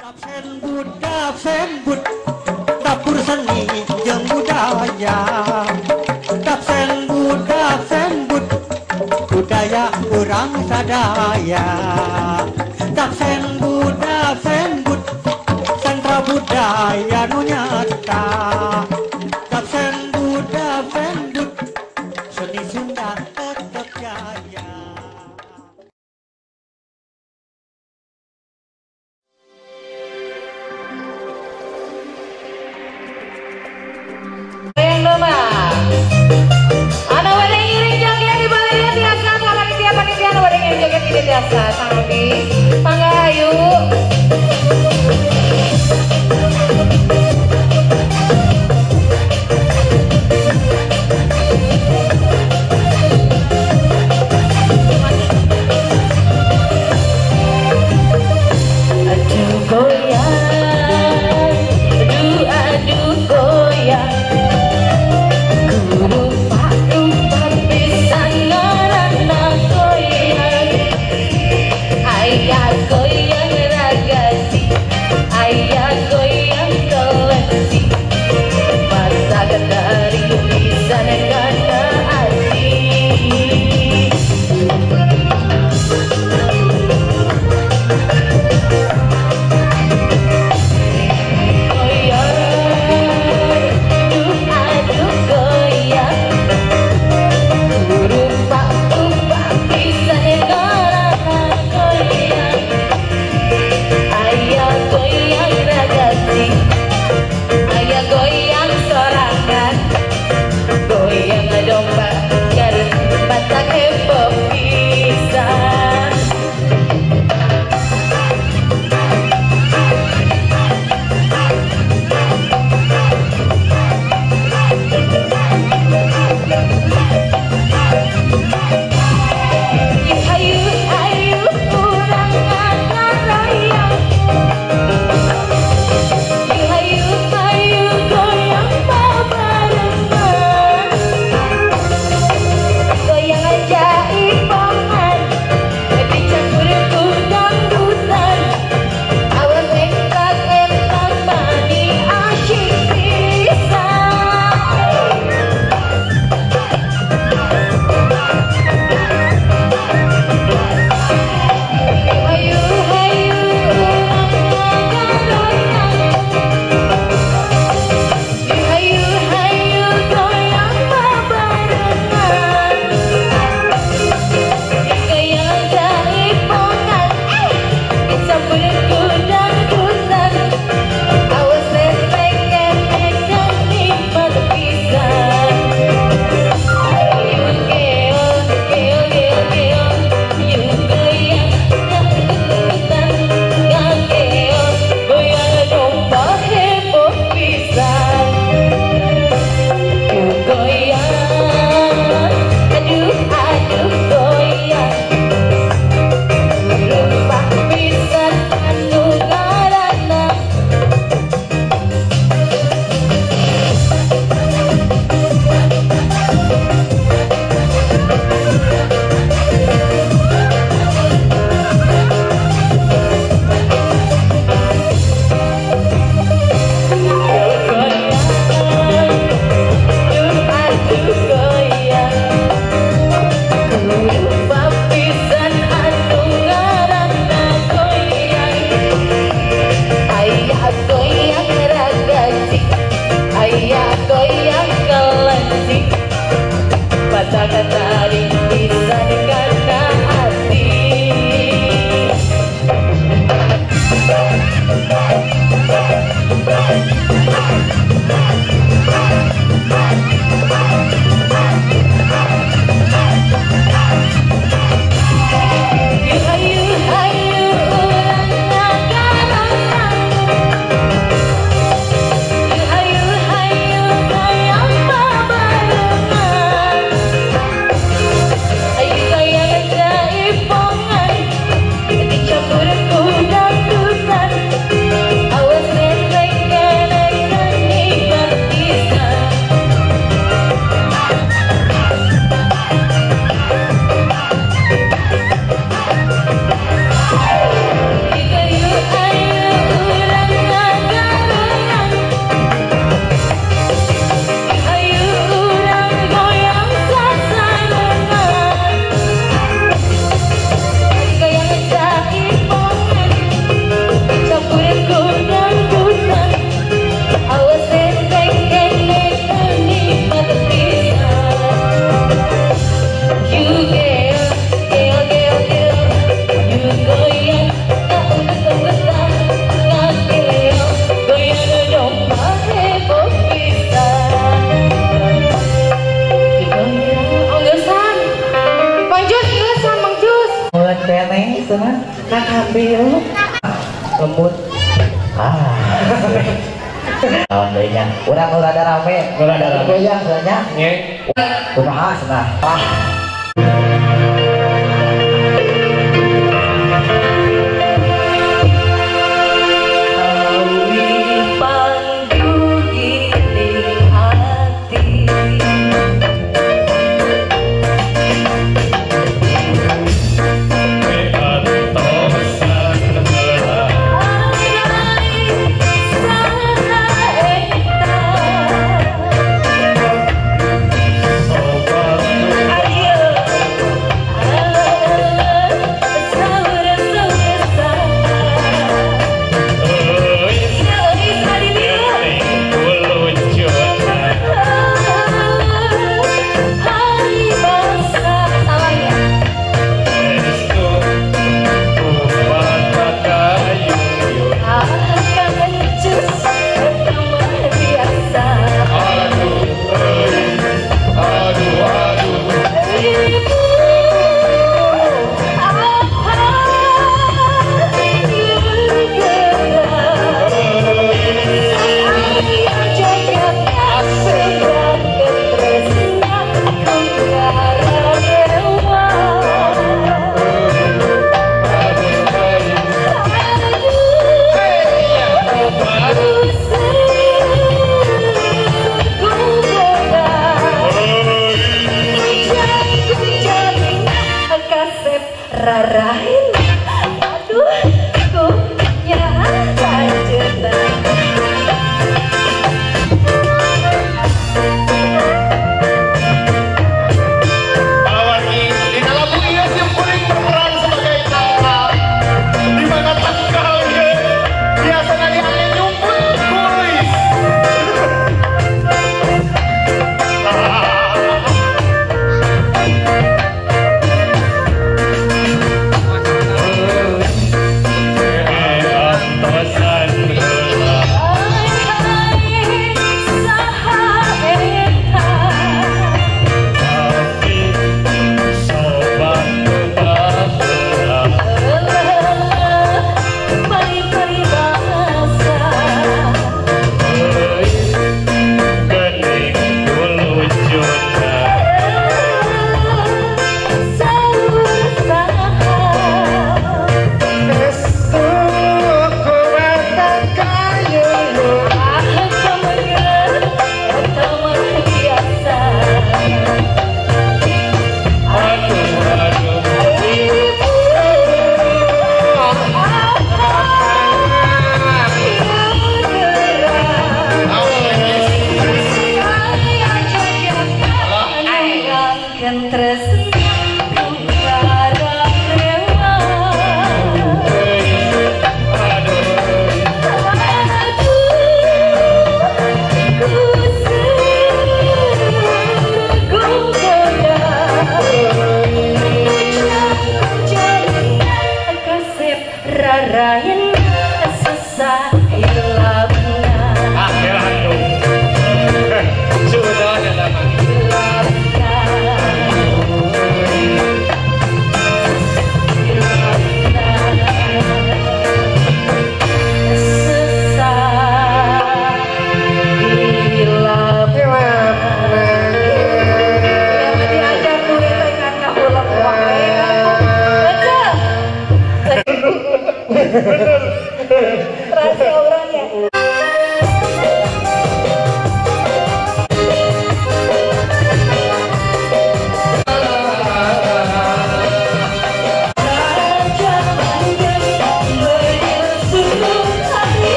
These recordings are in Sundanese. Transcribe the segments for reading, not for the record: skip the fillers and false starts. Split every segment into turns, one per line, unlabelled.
Dapsenbud dapur seni jeung budaya. Dapsenbud dapsenbud budaya urang sadaya. Dapsenbud dapsenbud sentra budaya nu nyata. Dapsenbud dapsenbud seni Sunda tetep jaya.
Ana bade ngiring joget di balai tiasa panitia panitia anu bade ngiring joget di tiasa sangbi mangga ayu. Aduh goyang, aduh aduh goyang. Ayah goyang ragasi, ayah goyang kelesi, masa ketari bisa negana hati. Goyang, aduh aduh goyang, rupa-rupa bisa negana goyang. Ayah goyang ragasi, ayah goyang sorangan, goyang domba Garut masak heboh pisan. Hayu hayu urang ngaroyang, hayu hayu goyang babarengan, goyang aja ipongan, dicampur ku dangdutan, awas engkak entak mani asyik pisan. Hayu hayu urang ngaroyang, hayu hayu goyang babarengan, goyang jaipongan, dicampur ku dangdutan, awas lepek enekan nikmat pisan. Yuk keo keo keo keo, yuk goyang dangdutan, ngakeo goyang domba heboh pisan. Yuk goyang, aduh aduh goyang, rupa pisan anu ngaranna. Goyang, aduh aduh goyang, rupa pisan anu ngaranna goyang. Ayah goyang ragasi, ayah goyang kelesi, patah tari pisan kana hati. Hayu hayu urang ngaroyang,
Pilu lembut. Ah. Alhamdulillah. Urang rada rame, rada rame ya sebenarnya. Nggih. Kumaha cenah? Ah.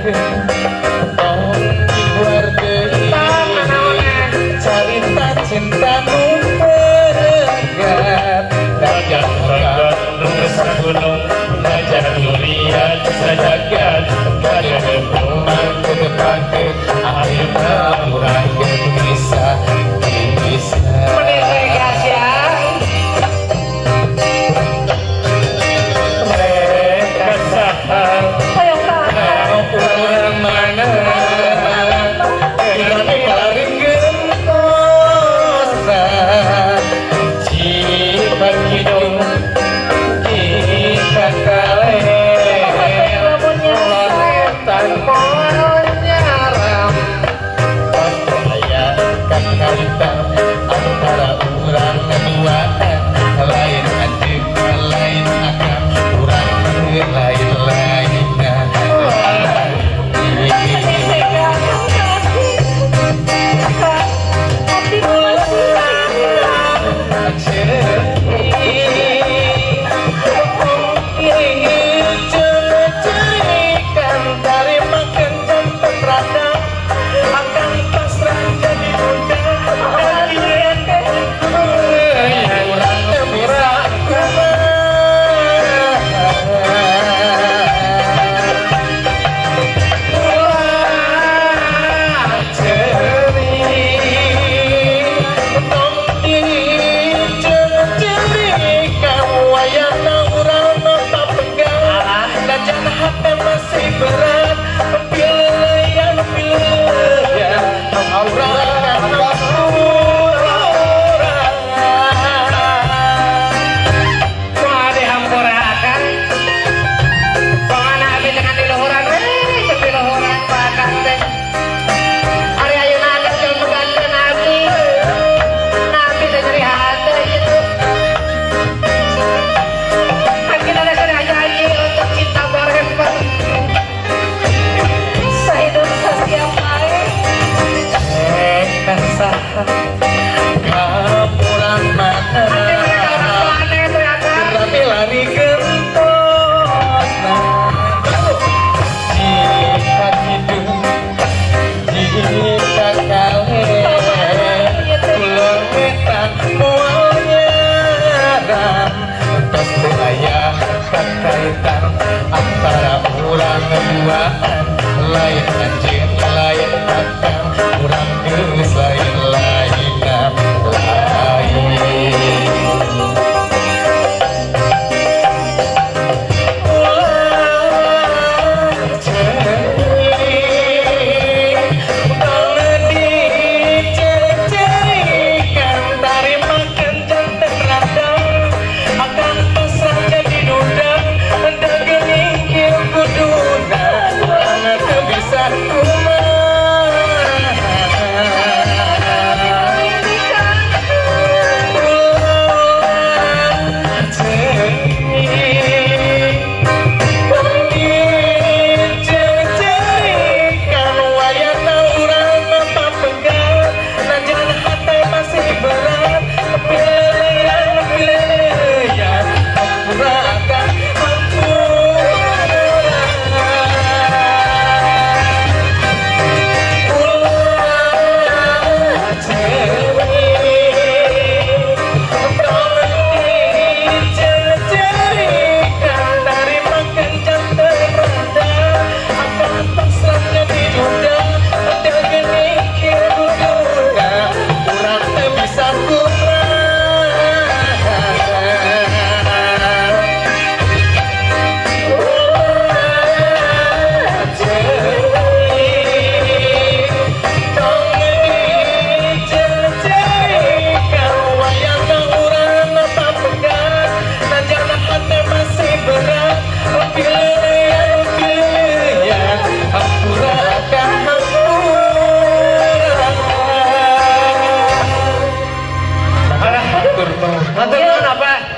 Tong dibuarkeun carita cinta nu peregat. Najan ranggan rusak gunung, najan durian sajagat. Kadeudeung kedepankeun akhirna urang geus bisa bisa. Antara urang duaan lain anjing lain akang urang geus lain lain lain. Ulah ceurik tong dicecerikan tarima kencan radang akan pasrah jadi duda.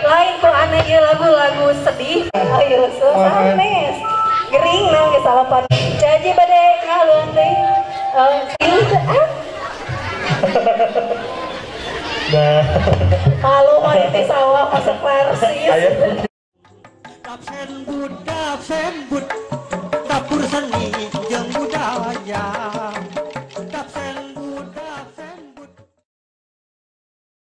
Lain kok aneh ya lagu-lagu sedih. Ayo sanes. Gering nang kesalahan. Jaji bade ngaluan teh.
Nah.
Kalau mah teh sawah masuk persis.
Kapsen bud, kapsen bud.